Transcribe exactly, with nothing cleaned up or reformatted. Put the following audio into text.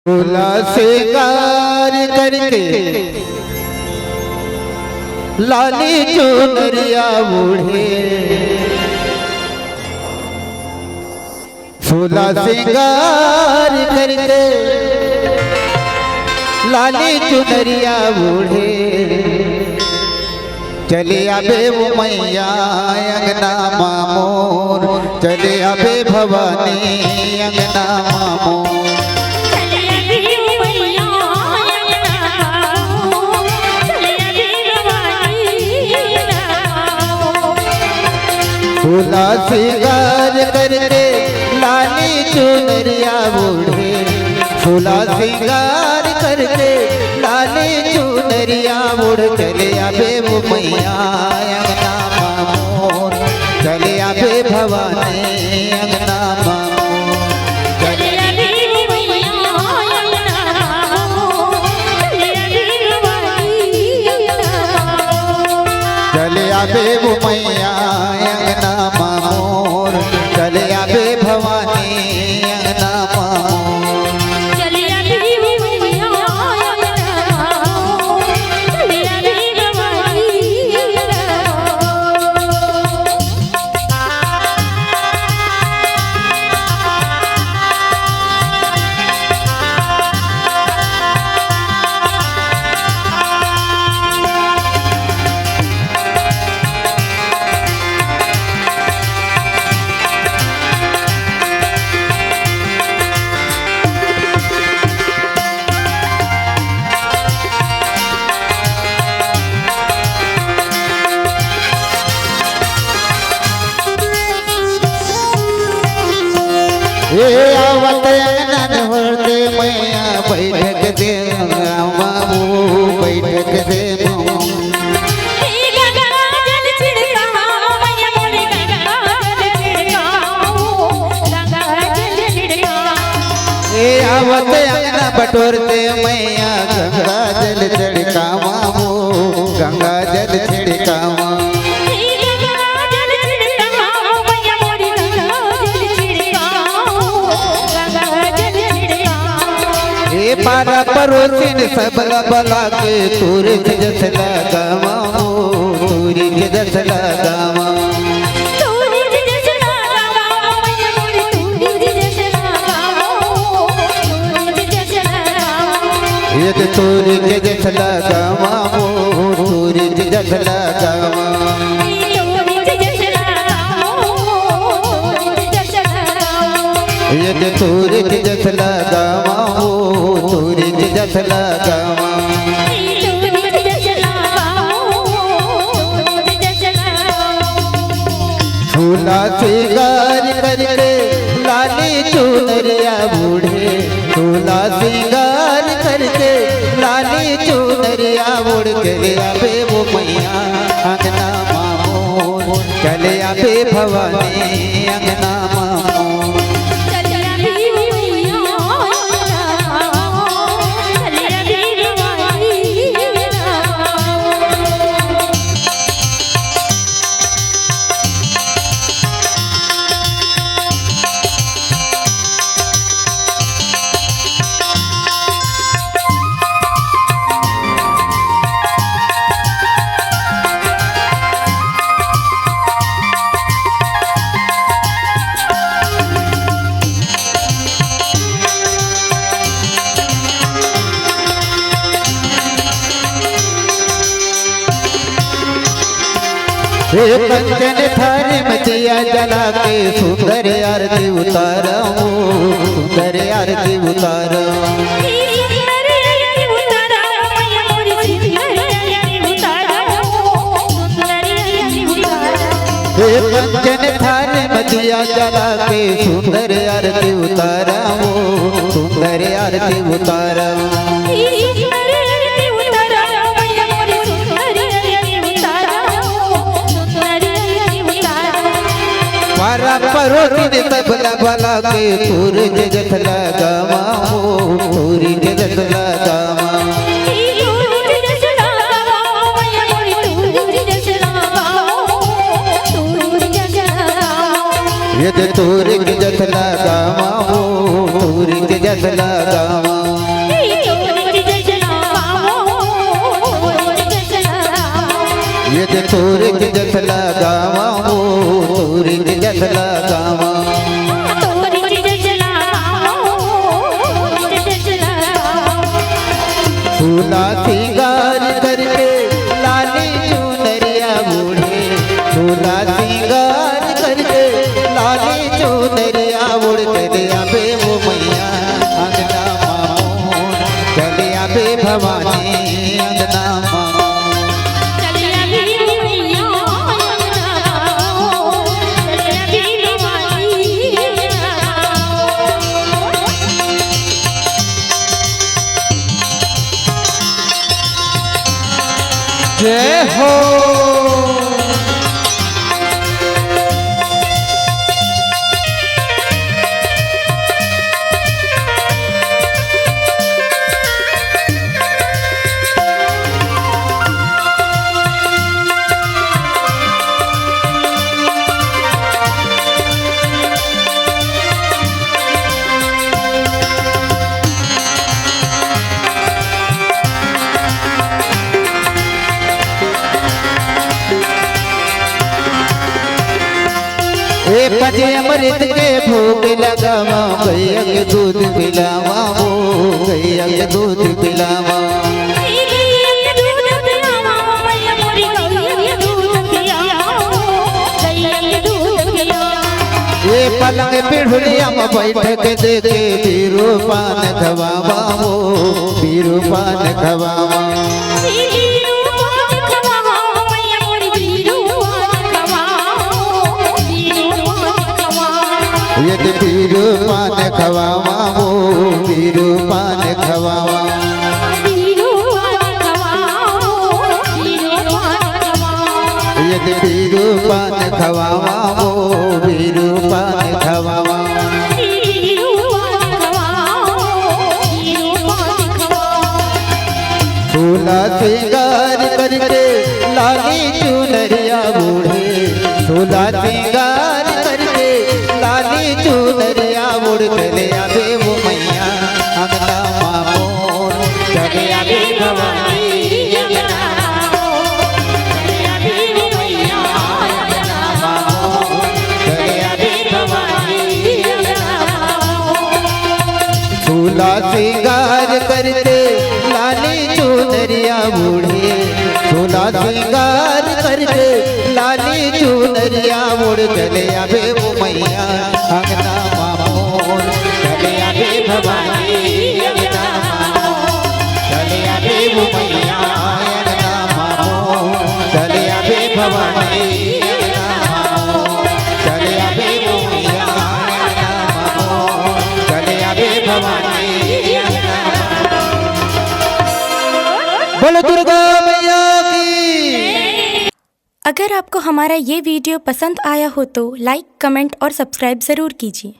फूला सिंगार करके लाली चुनरिया ओढ़े, फूला सिंगार करके लाली चुनरिया ओढ़े। चले आबे वो मैया अंगना मा मोर, चले आबे भवानी अंगना मा मोर। चले आबे वो मैया अंगना मा मोर, चले आबे भवानी अंगना मा मोर। फूला सिंगार करके लाली चुनरिया ओढ़े, फूला सिंगार करके लाली चुनरिया ओढ़ चले आबे वो मैया अंगना मा मोर, चले आबे भवानी अंगना मा मोर। चले आबे वो मैया अंगना मा मोर, चले आबे भवानी अंगना मा मोर। चले आबे वो मैया अंगना मा मोर, चले आबे भवानी अंगना मा मोर। चले आबे वो मैया अंगना मा मोर, चले आबे भवानी अंगना मा मोर। ए आवत अंगन होते मैया बैठक दे मामू, बैठक दे मामू। ए आवत अंगना बटोरते मैया गंगा जल छिड़कावा हो, गंगा जल छिड़कावा। ए पारा परोसिन सबला बला के तोरे जस लगावा हो, तोरे जस लगावा। ये तो तोरे के जस लगावा हो, तोरे के जस लगावा। ये तो तोरे के जस लगावा हो, तोरे के जस लगावा। फूला सिंगार करके लाली चुनरिया ओढ़े, फूला सिंगार करके लाली चुनरिया ओढ़ के ले आबे वो मैया अंगना मा मोर, चले आबे भवानी अंगना मा मोर। हे कंचन थारी में दिया जला के सुंदर आरती उतारा हो, सुंदर आरती उतारा। हे कंचन थारी में दिया जला के सुंदर आरती उतारा हो, सुंदर आरती उतारा। पारा परोसिन सबला बला के तोरे जस लगावा हो, तोरे जस लगावा। ये तो तोरे जस लगावा हो, तोरे जस लगावा। तोरे के जस लगावा हो, तोरे के जस लगावा। फूला सिंगार करके लाली चुनरिया ओढ़े, फूला सिंगार करके लाली चुनरिया ओढ़ के चले आबे वो मैया अंगना मा मोर, चले आबे भवानी अंगना मा मोर। जय हो। ए पचे अमृत के भोग लगावा, गैया के दूध पिलावा हो, गैया के दूध पिलावा। ए पलंग पिढ़ुलिया में बैठ के देखे बीरू पान खवावा हो, बीरू पान खवावा। यदि बीरू पान खवावा हो, बीरू पान खवावा। यदि बीरू पान खवावा हो, बीरू पान खवावा। फूला सिंगार करके लाली चुनरिया ओढ़े, फूला सिंगार करके लाली चुनरिया ओढ़ चले आबे वो मैया अंगना मा मोर, चले आबे भवानी अंगना मा मोर, चले आबे वो मैया अंगना मा मोर, चले आबे भवानी अंगना मा मोर। फूला सिंगार करके लाली चुनरिया ओढ़े, फूला सिंगार करके लाली चुनरिया ओढ़ चले आबे वो मैया अंगना मा मोर, चले आबे भवानी अंगना मा मोर, चले आबे वो मैया अंगना मा मोर, चले आबे भवानी अंगना मा मोर, चले आबे वो मैया अंगना मा मोर, चले आबे भवानी अंगना मा मोर। बोलो दुर्गा मैया की। अगर आपको हमारा ये वीडियो पसंद आया हो तो लाइक, कमेंट और सब्सक्राइब ज़रूर कीजिए।